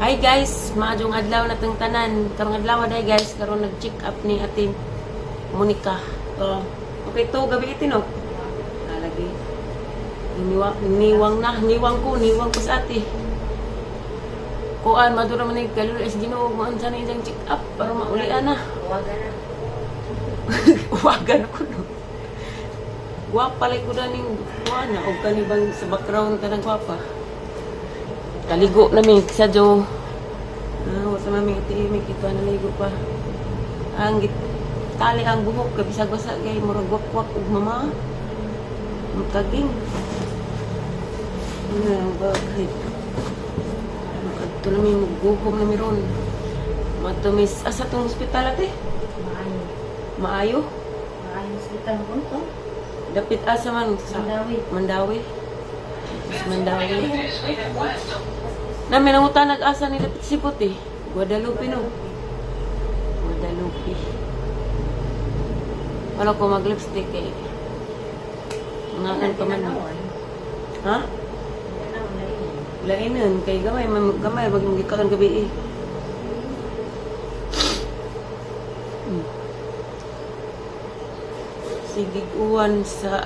Hi guys, maayong adlaw na tong tanan. Karong adlaw day guys, karon nag-check up ni Ate Monica. Oh, okay to gabi iti no. Nalagi. Niwang, niwang na, niwang ko sa ate. Kuan madura man ni kalul is Ginoo mo unsa na iyang check up para maulian na. Huwaga na. Wagan ko no. Gwapa lay ko na ning kuan na og kani bang sa background kanang gwapa. Kaligo na mi sa jo. Ah, wa sa mami iti mi kita naligo pa. Ang tali ang buhok kay bisag basa kay murag wakwak ug mama. Magkaging. Ano ang bagay. Makadto na mi, magguhom na mi ron. Matumis asa tong ospital, ate? Maayo. Maayo. Maayo hospital ko to. Dapit asa man sa Mandawi. Mandawi. Mas Mandawi. Na may nangutan nag-asa ni dapit sipot eh. Guadalupe no. Guadalupe. Wala ko mag-lipstick eh. Ngaan pa man. Ha? Lainan kay gamay man gamay wag mo gikaon gabi eh. Sige uwan sa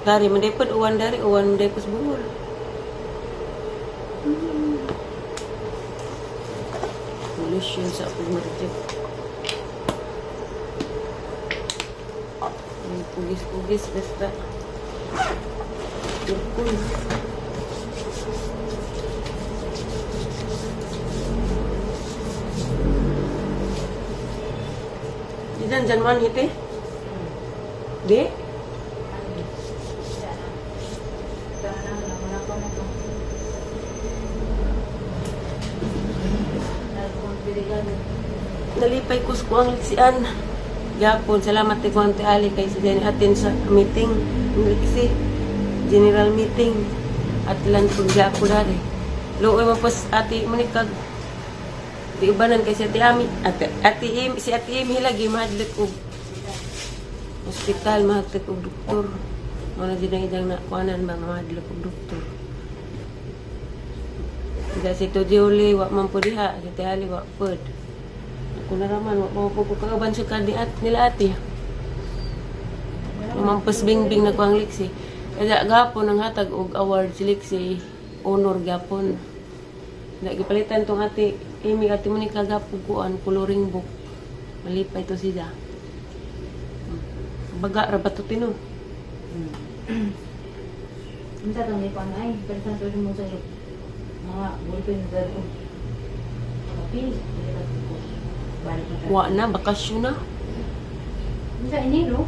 dari man pod uwan dari uwan man pos buhol. Pollution sa akong ma-reject. Ay, pugis-pugis basta. Tukol. Diyan, dyan man hiti? Di? Nalipay ko sa kuang liksian. Gapon, salamat ti Kuan Ali kay si Jenny atin sa meeting. Ang liksi. General meeting. At lan pag gapon dari. Luoy mo pas ati Monica. Di ubanan kay si Ate Ami. Ate, Ate Im, si Ate Im hilagi mahadlok og ospital, mahadlok og doktor. Mao na jud ang idang na kuanan ba nga mahadlok og doktor. Ga si Toji uli wa man po diha, si Ate Ali wa pod. Ako na raman, wa pa po ko kauban sa kadi at nila ate. Mampas bingbing na ko ang liksi. Kaya gapon ang hatag og award si Liksi, honor gapon. Na gipalitan tong ate Amy, ate Monica gapon kuan coloring book. Malipay to siya. Baga ra ba to tino? Unsa tong ikuan ay, pero sa tuloy mo sa mga ballpen sa ko. Papel, dili ka ko. Balik na. Wa na, bakasyon na. Unsa Enero?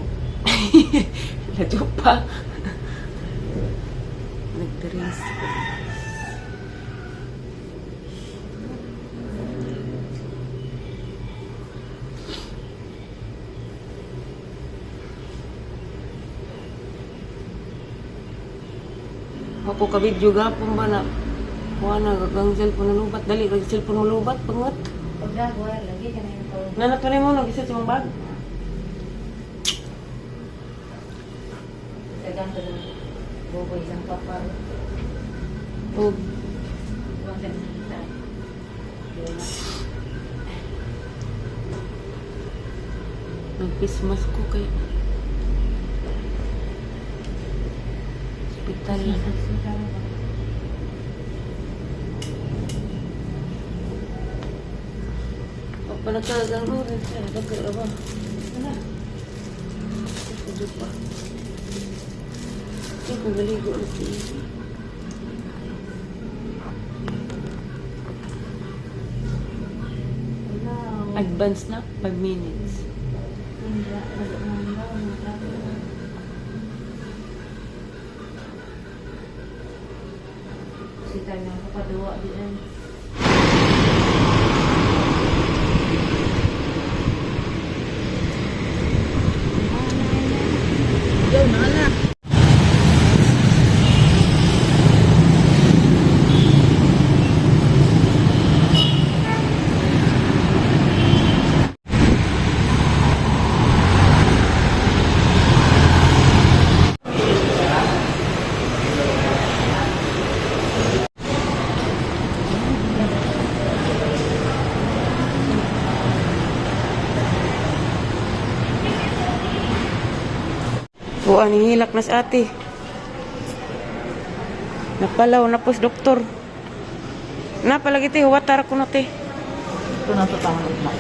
Ladyo pa. Nagteres. Ako ka video gapon ba na kuha na gagang cellphone na lubat dali kag cellphone mo lubat pangat. Pagdag wala lagi ka na yung tawag. Nanatunay mo nag-isa sa mong bag. Dagan ka ng boboy isang papa. Og Huwag ka nakita. Yun na. Nag-Christmas ko kay hospital na. Hospital ba? Pa nagkagang oras siya, nagkagang ba? Wala. Ito pa. Hindi ko naligo na si Wala. Advance na, 5 minutes. Hindi. Wala na. Wala. Sita na ako paduwa di ay. Yo, na. Kuan hilak na sa ate. Napalaw na pos doktor. Napalagi te, huwatar ko na te. Ito na ito tama na.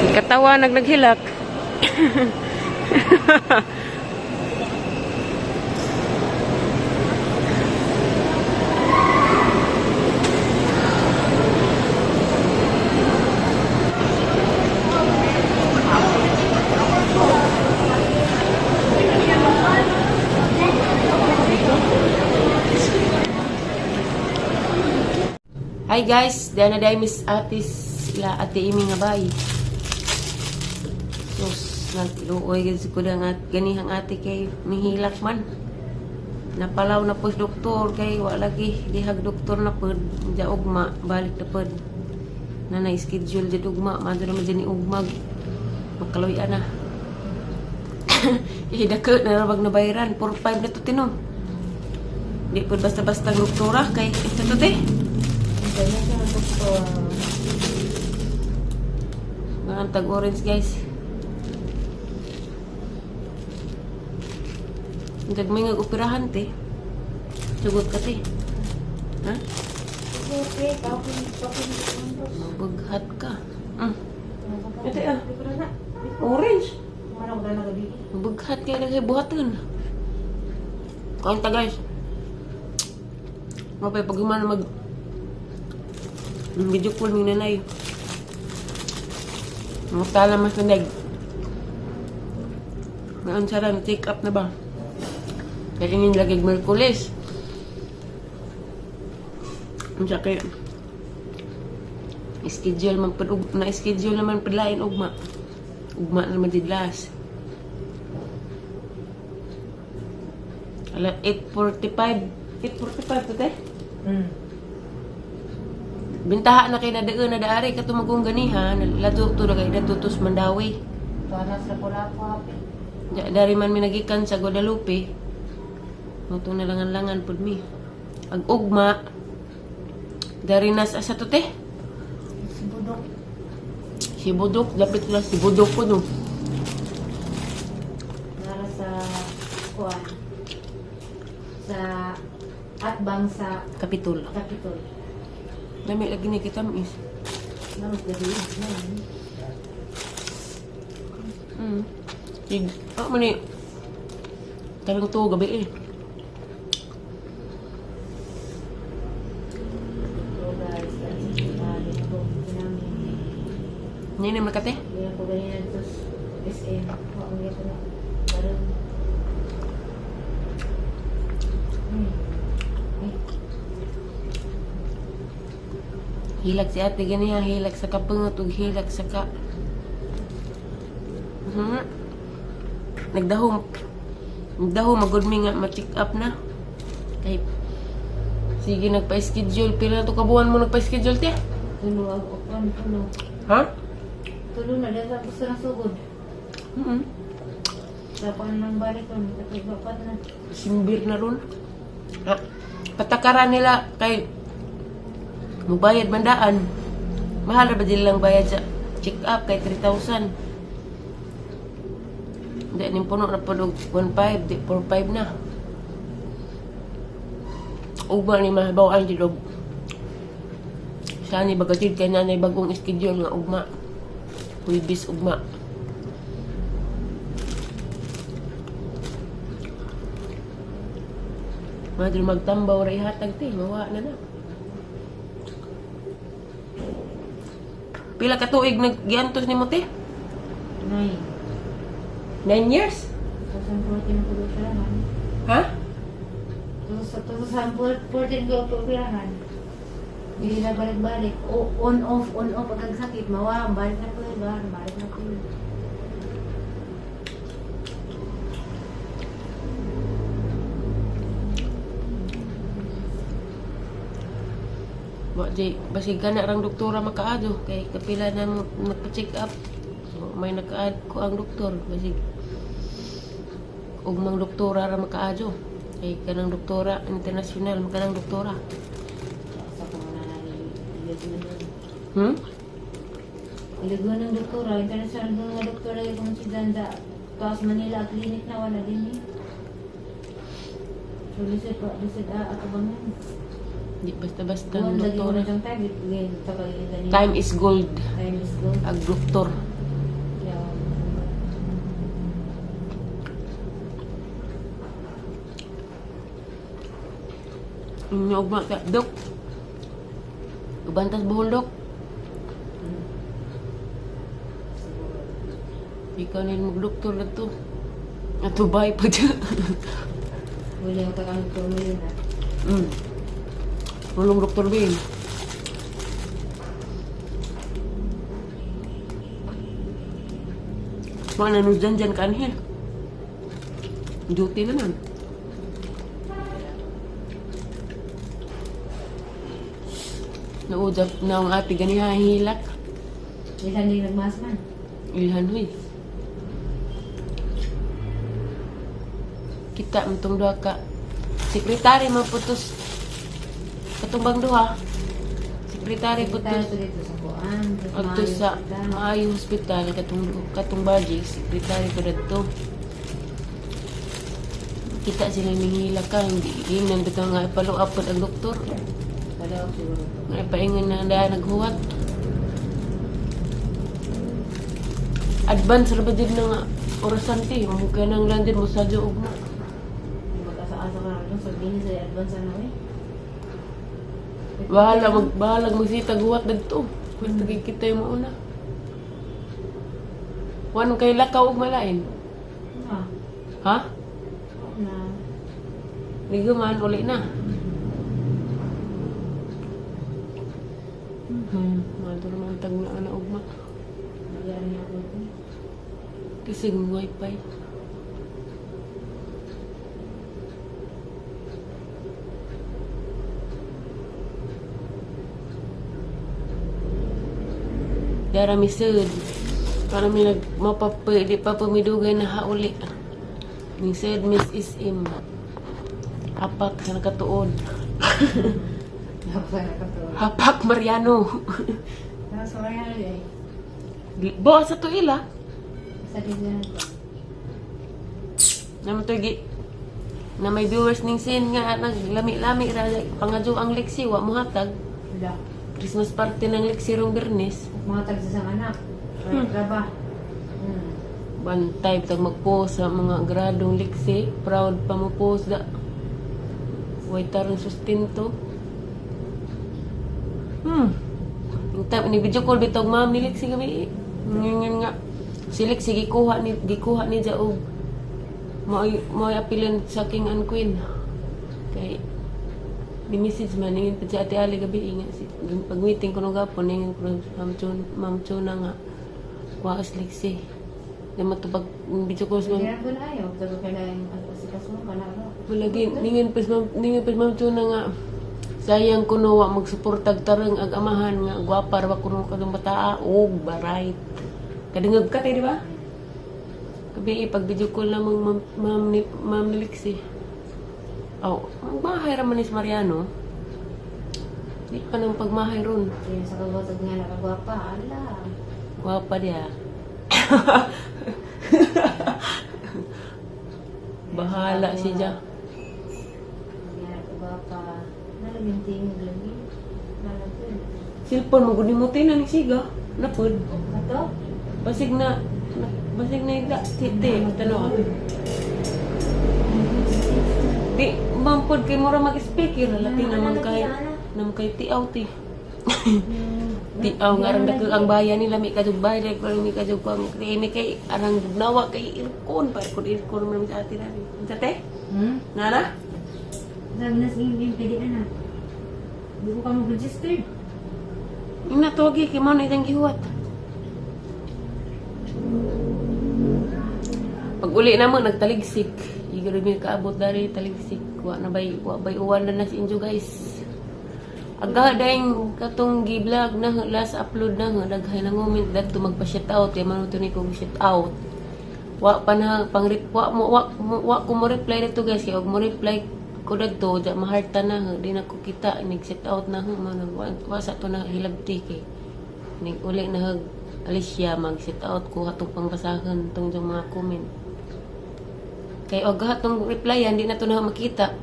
Katawa nagnaghilak. Hi guys, dana day Miss Atis la Ate Imi nga bay. Sus, nagluoy gid ko lang at ganihang ate kay nihilak man. Napalaw na po doktor kay wa lagi dihag doktor na pod ja ugma balik na pod. Na na schedule jud ugma madto naman jud ni ugmag. Makaloy ana. Ihidako na rabag na bayaran 4-5 na to tino. Di pod basta-basta ang doktora kay ito to te. Ganyan siya ng doktor. Mga tag orange guys. Ang gagmay nga operahan te. Sugot ka te. Ha? Okay, kapin, kapin, kapin. Mabughat ka. Ito ah. Orange. Ano ko na gabi? Mabughat kay lagi buhaton. Kain ta guys. Mapay pag human mag video call ni nanay. Mga tala mas nanag. Ngayon sara, take up na ba? Kaya ingin lagi Merkulis. Ang sakit. Schedule man pud na schedule naman pud lain ugma. Ugma na naman didlas. Ala 8:45. 8:45 to te. Bintaha na kay nadaan na daari kato magong ganihan, lato to na kay datutos Mandawi. Tuwa sa pula po happy. Dari man mi nagikan sa Guadalupe. Moto na langan-langan pud mi. Ag ugma dari nas asa to te. Si Budok. Si Budok, dapat na si Budok ko no. Nara sa kuan. Sa atbang sa Kapitol. Capitol. Nami lagi ni kita is. Namas gabi. Naman. Sig, ah man ni. Tarang to gabi eh. So guys, dito ko namin. Ngayon na kate. Hindi ako ganyan dito sa SM. Oo, hindi ko na. Parang... Ay, Hilak si ate ganiya, hilak sa kapangot ug hilak sa ka. Nagdahom. Nagdahom magud mi nga ma-check up na. Kay sige nagpa-schedule pila to ka buwan mo nagpa-schedule te? Tulo ako. Ano, tulo. Ha? Tulo na. Dahil tapos na sugod. Dapat nang balik ko. Tapos dapat na. Simbir na ron. Ha? Patakaran nila kay mubayad mandaan. Mahal ra ba dila lang bayad sa check up kay 3,000. Di ning puno na pod og 1.5, di 4.5 na. Ugma ni mahabaw ang dilog. Sa ni bagatid kay nanay bagong schedule nga ugma. Huwebes ugma. Madre magtambaw ra ihatag te, mawa na na. Pila ka tuig naggiantos nimo te? 9. 9 years? 2014 ko operahan. Ha? 2014 ko operahan. Hindi na balik-balik. O, on off, on off. Pag sakit, mawa, balik na ko, balik na ko. Wa di basig gana rang doktora makaadto kay kapila na nagpa-check up. So, may nakaad ko ang doktor basig ug mang doktora ra makaadto. Kay kanang doktora international makanang doktora. Sa ko na naliligo. Iligo ng doktora, international nga doktora yung si Danda. Taas Manila, clinic na wala din eh. So, lisod pa, lisod ah, ako ba nga? Di basta-basta ang Buwan lagi ko doktora. na siyang time, ngayon, kapag ganyan. Time is gold. Time is gold. Ag doktor. Yeah. Inyo ugma ka dok. Ubantas buhol, dok. Siguro. Ikaw na yung magdoktor na to. Atubay pa dyan. Wala yung kakang tumulong na. Ulong Doktor Bill. Mga nanus dyan dyan kanhil. Duty naman. Naudap na ang ate ganiha hilak. Ilan din nagmasman. Ilhan huy. Kita mo tong duha ka. Sekretary man putos. Katumbang duha. Sekretary Tayo putos. to dito sa kuan. Adto sa Maayo Hospital katong katong baji sekretary ko dadto. Kita sila nihila ka hindi ingnan bitaw nga ipalo up ang doktor. Wala ako siguro. Nga ipaingon na daan naghuwat. Advance ra ba din na nga orasan ti, mo kay nang landin mo sadyo ugma. Mag-asa-asa ka na sabihin sa advance ano eh. Bahala magsita guwat dagto. Basta kay kita yung mauna. Wan kay lakaw og malain. Na. Ha? Na. Liguman uli na. Mahal to naman tag na ana ugma. Nagyan niya ako. Kasi ng wifi. Dara mi sud. Para mi nag mapapa di pa pamidugay na hauli. Ni said Miss SM. Hapak sa nakatuon. Napakatuwa. Hapak Mariano. Nasa kaya eh. Bo sa to ila. Sa dito na to. Naman to gi na may viewers ning sin nga naglami-lami ra pangadyo ang liksi wa mo hatag. Wala. Christmas party ng liksi rong Bernes. Mga tagsa sa anak. Traba. Bantay bitag magpost sa mga gradong liksi, proud pa mo post da. Way tarong sustento. Yung time ni video call bitog ma'am ni Lexi gabi. Ngayon nga si Lexi gikuha ni ja og maoy apilan sa King and Queen. Kay ni message man ingin pa si Ate Ali gabi inga si pag meeting ko nung gapon ingin ko Ma'am Chuna, Ma'am Chuna nga kuha as Lexi. Di matubag video call sa ma'am. Kaya ko na ayaw. Tago ka na yung asikaso mo. Kana ba? Malagi ningin pas Ma'am Chuna nga sayang kuno wa magsuportag tarang ag amahan nga gwapa ra ba kuno kadtong bataa og barait. Kadungog ka te, di ba? Gabi pag video call na mong ma'am ni Lexi. Aw, magmahay ra man ni si Mariano. Di pa nang pagmahay ron. Kaya sa kagwatag nga nakagwapa. Ala. Gwapa diya. Bahala si Ja. Nga nakagwapa. Nalaging tingog lagi. Nalaging. Silpon mo gud nimo na ni siga. Napod. Kato? Basig na ida titi tanaw. Di mampod kay mura mag-speaker lati naman kay tiaw ti. Di aw nga arang dako ang bayan nila, mi kadug bayan ko, mi kadug ang ini kay arang nawa kay aircon pa kun aircon man sa atin ani. Unsa te? Hmm? Nana? Sabi na sa inyo, pwede na. Hindi ko ka mag-register. Ina tuwagi kay mao na itang gihuwat. Pag uli na mo nagtaligsik. Igor mi kaabot dari taligsik. Wa na bay, wa bay uwan na na si inyo, guys. Aga daing katong gi-vlog na last upload na daghay na ngumin dadto magpa shout out kay man to ni kong shout out. Wa pa na pang wa ko mo reply dito, guys, kay og mo reply ko dadto ja maharta na di na ko kita nig shout out na mo na wa sa to na hilabti kay nig uli na hag Alicia mag shout out ko hatong pangbasahan tong jang mga comment. Kay og hatong replyan di na to na makita.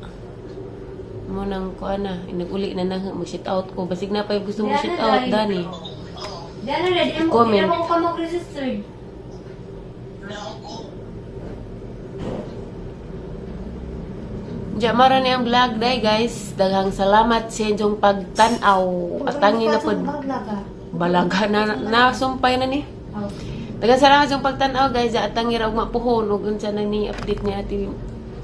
Mo nang kuan na, nag-uli na na mag shout out ko. Basig na pa yung gusto mo Di, shout ano, out dai? dani. Di ano na, di mo, Comment. di mo ka mag-register. Diya mara ni ang vlog day, guys. Daghang salamat sa inyong pagtan-aw. At angin na pod balaga na nasumpay na ni. Oh. Daghang salamat sa inyong pagtan-aw, guys. At angin ra og mapuhon ug unsa na ni update ni Ate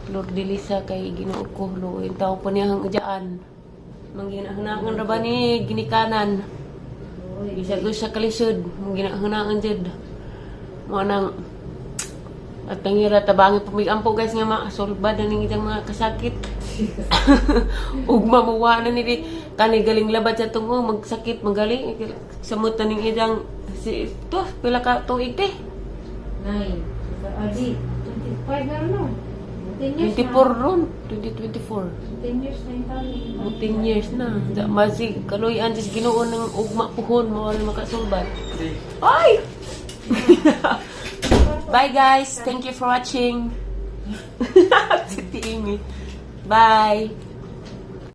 Flor de Lisa kay Ginoo ko luoy tawo po niya ang ujaan. Mangginahunangan ra ba ni ginikanan. Bisag usa ka lisod, mangginahunangan jud. Mo nang at nangira tabangi pumigampo, guys, nga masolba na ning itang mga kasakit. Ugma mawa na ni kani galing labad sa tungo magsakit magaling samot na ning idang si to pila ka tuig te. 9. Adi, 25 na rin, no? 10 years 24 ron, 2024. na. 10 years na yung taon eh. Mo 10 years na. Da, masig kaloy-an sa Ginoo ng ugma puhon mo wala makasulbat. Ay! Bye, guys. Thank you for watching. Si Amy. Bye.